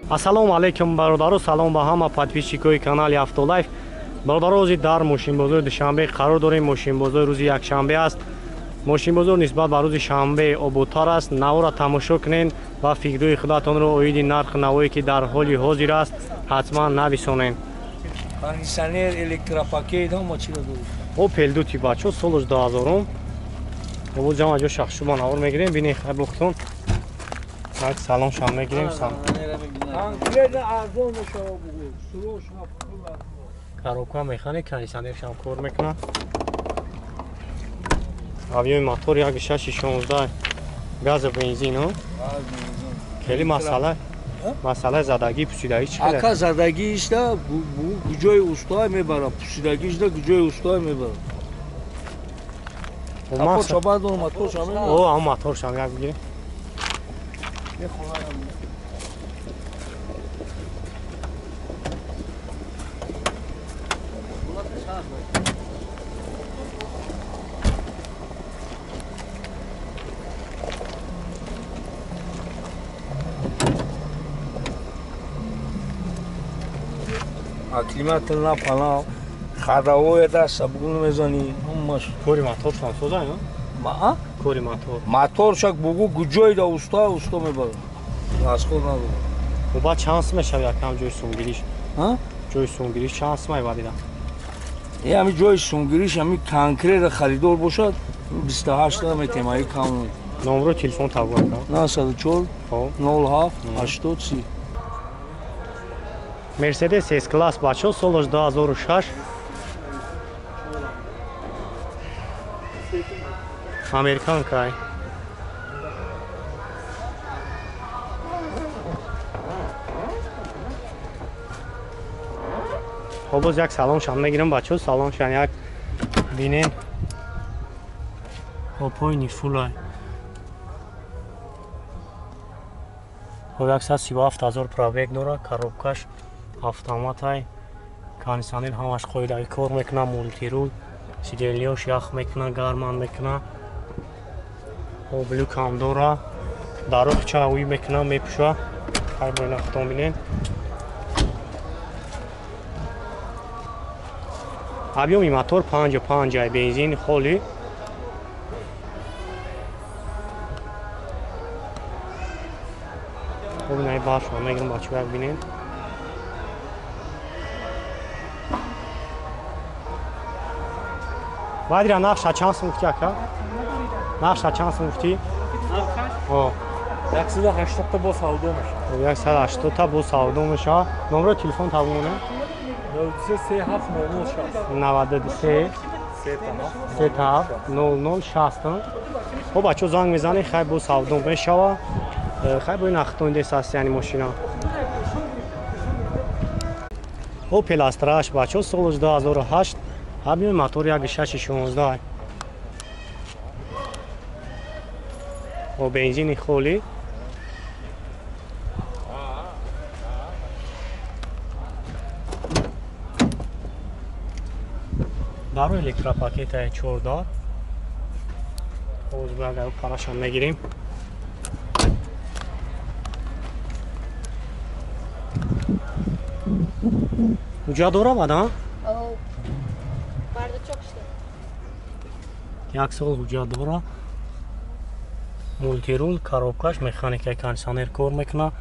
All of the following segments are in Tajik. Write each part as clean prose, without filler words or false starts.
Ассалому алайкум бародаро, салом ба ҳама подписчикои канали Автолайф. Бародаро, рӯзи дар мошинбозори Душанбе қарор дорем. Мошинбозори рӯзи якшанбе аст. Мошинбозор нисбат ба рӯзи шанбе ободтар аст. Навора тамошо кунед ва фикрҳои худатонро оиди нархи навое ки дар ҳоли ҳозир аст ҳатман нависонед. Кондиционер, электропакет ҳама чиро дорад. Опел дути бачо солаш 2000. Обо ҷама ҷо шахшуба навор мегирем. Бинед хай бухтон. Так салон шам мегирем сам. Конкретно арзон мешава бугу. Срочно пул. Коробка механик, кондиционер шам кор мекунад. Авиои мотор 1.6 16 газ бензин, ҳо? Хеле масъала. Масъалаи задагӣ, пусидагӣ чӣ хеле? Ака, задагиишда куҷои устое мебарад, пусидагиишда куҷои устое мебарад. Моторша бардор, моторша. О, ам моторшам як бигирем. Климатор на пана, ходовое даста бугун мезани, ҳамаш. Кори моторшам соза, ё? Ма? Кори мотор. Моторшак бугу куҷои да уста, уста мебарад. Расход надорад. Оба чанд сум мешава якам ҷои сумгириш? Ҳа? Ҷои сумгириш чанд сум айвадида? Е, ҳами ҷои сумгириш, ҳами конкретно харидор бошад, 28 та метем, аи кам. Номро телефон табу ака. 904 07 80 30. Мерседес S-класс бачо солаш 2006. Американкай. Хоб, боз як салоншам мегирам бачо, салоншам як бинем. Хоб, пойни фулай. Хоб, 137 ҳазор пробег дора, коробкаш автоматай, кондиционер ҳамаш қоидаги кор мекуна, мультирул, сиденьяш ях мекуна, гарман мекуна. Хоб, люкам дора, дарохча уй мекуна, мепӯша. Хай бо ина худтон бинед. Объёми мотор 5.5 ай, бензин холи. Хоб, инаи баршо мегирам бачо, як бинед. Баъдира нақша чанд сум гуфтӣ, ака? Нақша чанд сум гуфтӣ? О. 180 та бо савдо мешавад. 180 та бо савдо мешавад. Номро телефон табу монем? 93 7 00 60. 93 37 00 60. Хоб бачо, занг мезанед, хай бо савдо мешава. Хай бо ин ахтон дес аст, яъни мошина. Opel Astra бачо солаш 2008, объёми мотор 1.6 16. Бо бензини холӣ. Даро электропакетаи чордар. Ҳоз агар парашам мегирем. Ҳуҷҷат дора баъдан? Як сол ҳуҷҷат дора. Мультирул, коробкаш механикаи, кондиционер кор мекуна.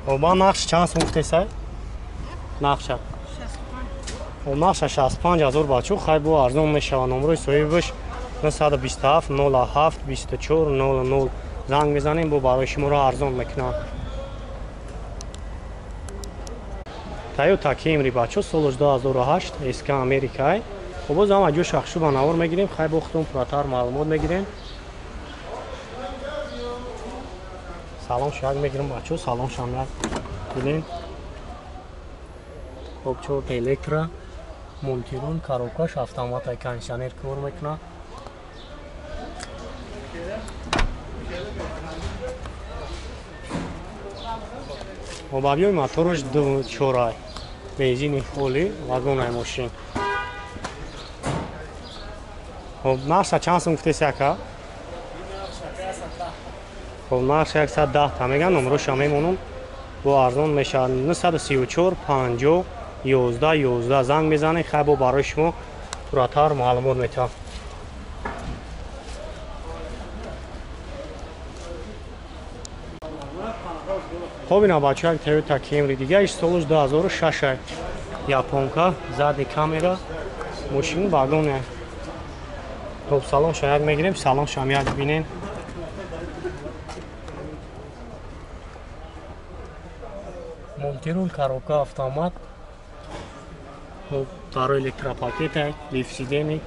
Оба нақш чанд сум гуфтесай? Нақша? О, нақша 65 ҳазор бачо, хай бо арзон мешава. Номрои соҳибаш 927 07 24 00, занг мезанем, бо барои шуморо арзон мекунанд. Toyota Camry бачо солаш 2008, СК Америкай. Хоб, боз ҳама ҷо шахшуба навор мегирем, хай бо худтон пурратар маълумот мегирем. Салон шак мегирем бачо, салон шам як бинем. Хоб, чорта электро, мультирул, коробкаш автоматай, кондиционер кор мекунад. Хоб, объёми мотораш 2.4, бензини холӣ, вагонай мошин. Хоб, нарша чанд сум гуфтеси, ака? Хоб нарх 110 та меган, номроша мемонам. Бо арзон мешавад 934 50 11 11 занг мезанед, хай бо барои шумо пурратар маълумот метавам. Хоб ина бача як Toyota Camry дига, иш солаш 2006 японка, задний камера, мошин вагон. Хоб салон шаяк мегирем, салон шам як бинен. Мультирул, коробка автомат. Хоб барои электропакет, лифт сидени.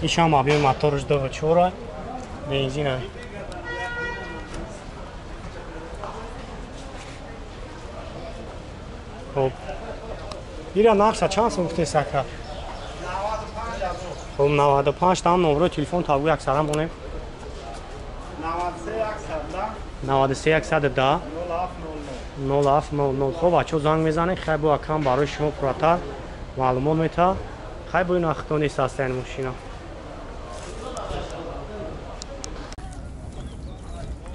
Ишам объем моторш 2.4, бензин. Хоб ира нақша чанд сум гуфтед сака? 95 хоб 95 там номро телефон табгу як сара монем. 93 110 0700. Хоб бачаҳо занг мезанед, хай бо акам барои шумо пурратар маълумот метавад. Хай бо ин ахто нест ҳастаян мошина.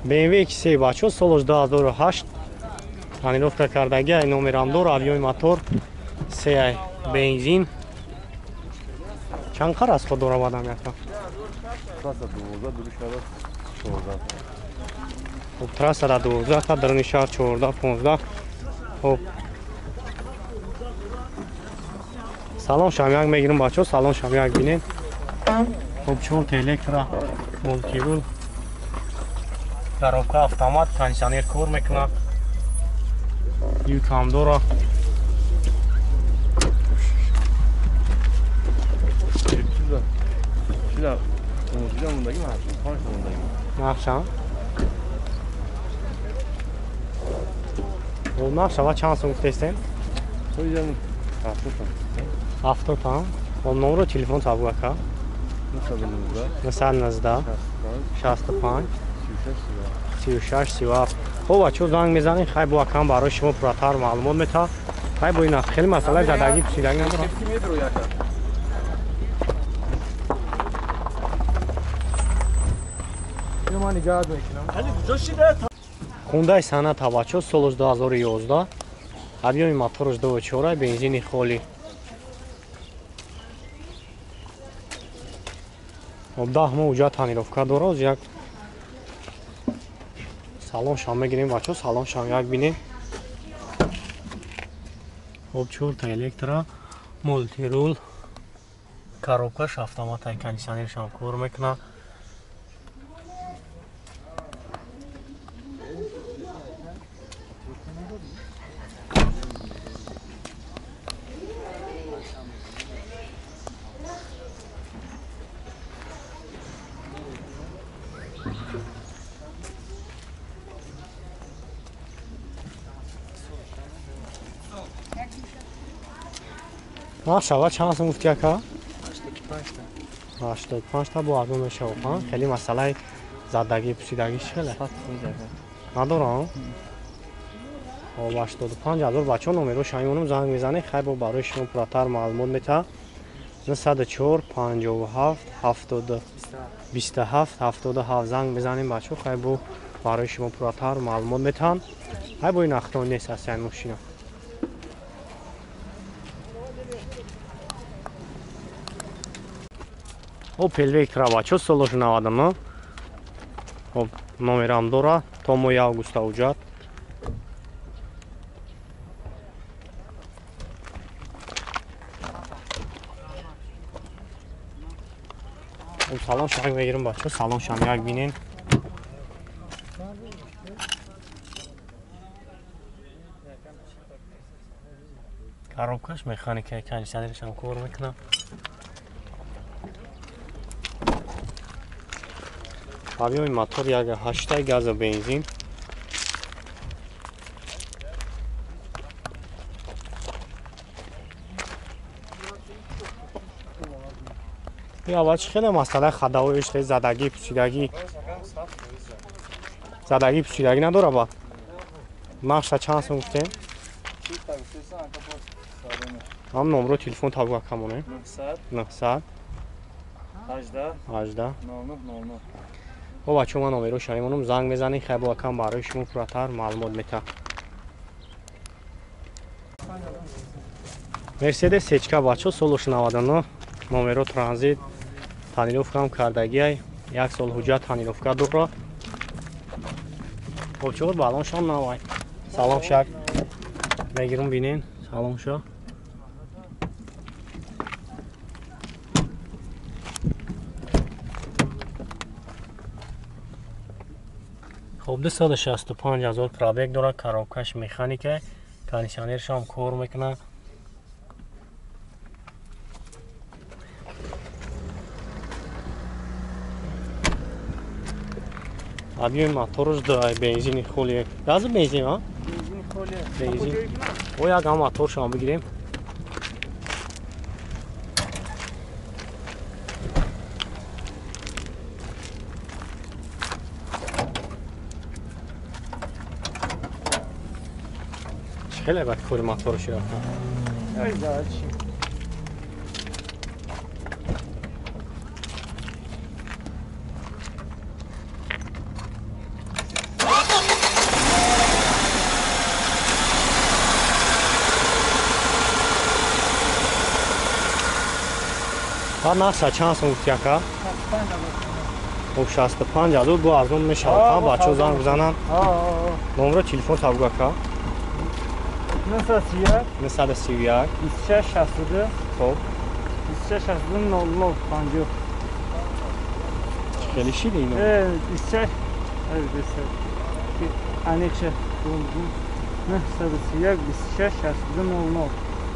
BMW X3 бачаҳо солаш 2008 тонировка кардаги, ай номерамдор, объёми мотор 3 бензин. Чанд қар аз худ дорад бадам якта? Трасса 12, дури шаҳр 14. Хоб трасса 12, та даруни шаҳр 14, 15. Хоб салон шамяк мегирем бачаҳо, салон шамяк бинед. Хоб 4 электро, мультирул, коробка автомат, кондиционер кор мекунад. Юкам дора. Нақша? Ол нақша ва чанд сум гуфтестем? 70 та. Ол номро телефон табу ака. 919 65 36 37. Хоб бачаҳо занг мезанед, хай бо акам барои шумо пурратар маълумот метавад. Хай бо ин хеле масъалаи задагӣ пусидагӣ надорам. Хундай Соната бачаҳо солаш 2011, объёми мотораш 2.4, бензини холӣ. Хоб 10 моҳ уҷа тонировка дорад, як салон шам мегирем бачаҳо, салон шам як бинем. Хоб 4 та электро, мультирул, коробкаш автомат, кондиционершам кор мекунад. Нақша чанд сум гуфти ака? 85 та бо арзон мешавад. Хеле масъалаи задагӣ пусидагӣ чӣ хеле? Надорам. Хоб 85 ҳазор бачаҳо номеро шамонам занг мезанед, хай бо барои шумо пурратар маълумот метавад. 904 57 70 27 77 занг мезанем бачаҳо, хай бо барои шумо пурратар маълумот метаванд. Хай бо ин ахто нест ҳастаян мошина. Opel Vectra бачаҳо солаш 99. Хоб номерам дора то моҳи август уҷат. Хоб салон шам мегирем бачаҳо, салон шам як бинен. Коробкаш механика, кондиционершам кор мекунад. Объёми мотор 1.8 газа бензин. Я чӣ хеле масъалаи хадавоиш задагӣ пусидагӣ. Задагӣ пусидагӣ надора ба? Нақша чанд сум гуфтем? Ҳам номро телефон табу акамоне. 900 18 00. Хоб бачаҳо, ман номероша мемонам, занг мезанед, хай бо акам барои шумо пурратар маълумот метаҳад. Мерседес Сечка бачаҳо, солаш 99, номеро транзит, тонировкаам кардагиай, як сол ҳуҷҷат тонировка дора. Хоб чор балоншон навай. Салом шак. Мегирум бинен, салом ша. Хоб 265 ҳазор пробег дорад, коробкаш механика, кондиционершам кор мекунад. Объем моторш да бензини холие. Газы бензин, а? Бензини холие. Бензин. О, як ҳам моторшам бигирем. Хеле бад кори моторши рафтан. Ай, зачи. Баъд нархша чанд сом гуфти ака? Хоб 65 ҳазор бо арзон мешавад. Бачаҳо занг бизананд. Номеро телефон табгӯ ака. 931 931 26 62. Хоб 26 62 00 50. Хеле шиди ино? 26 аниқша 931 26 62 00.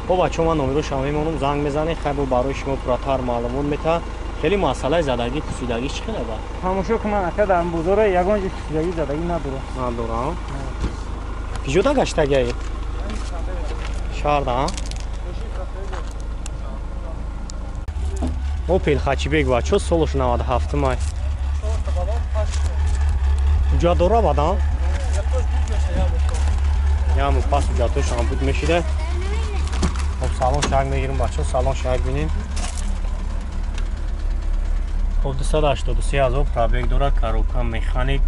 Хоб бачаҳо, ман номерошам мемонам, занг мезанед, хай бо барои шумо пурратар маълумот метаҳад. Хеле масъалаи задагӣ, пусидагӣ чӣ хеле бад? Тамошо кунан ака, дар бозора ягон ҷо пусидагӣ задагӣ надорад. Надорам. Киҷода гаштагиаед? Шаҳрда, а? Опел Хачибек бачаҳо, солаш 97 май. Ҳуҷҷат дора бадан? Яму пас ҳуҷҷатошам буд мешида. Хоб салон шак мегирим бачаҳо, салон шак бинем. Хоб 283 ҳазор пробег дорад, коробка механик,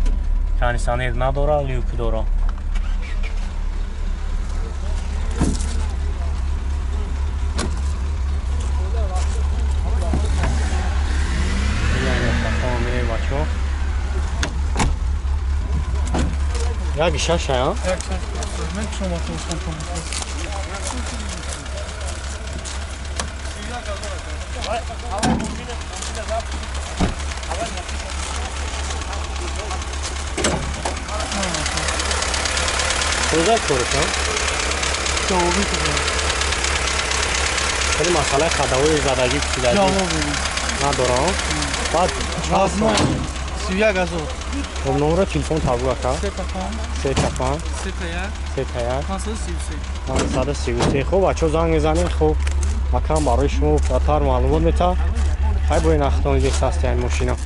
кондиционер надорад, люк дорад. Як шаш, а? Як шаш. Мен шумо телефон. Куҷа корушам? Ҷавобӣ кунам. Хеле масъалаи хадавои задагӣ пусидагӣ надорам. Баъд чанд сом? 31 ҳазор. Хоб номеро телефон табгӯ ака. 3 5 3 5 3 1 3 1 533 533. Хоб бачаҳо, занг мезанед, хоб акам барои шумо пурратар маълумот метаҳад. Хай бо ин автомобил састиян мошина.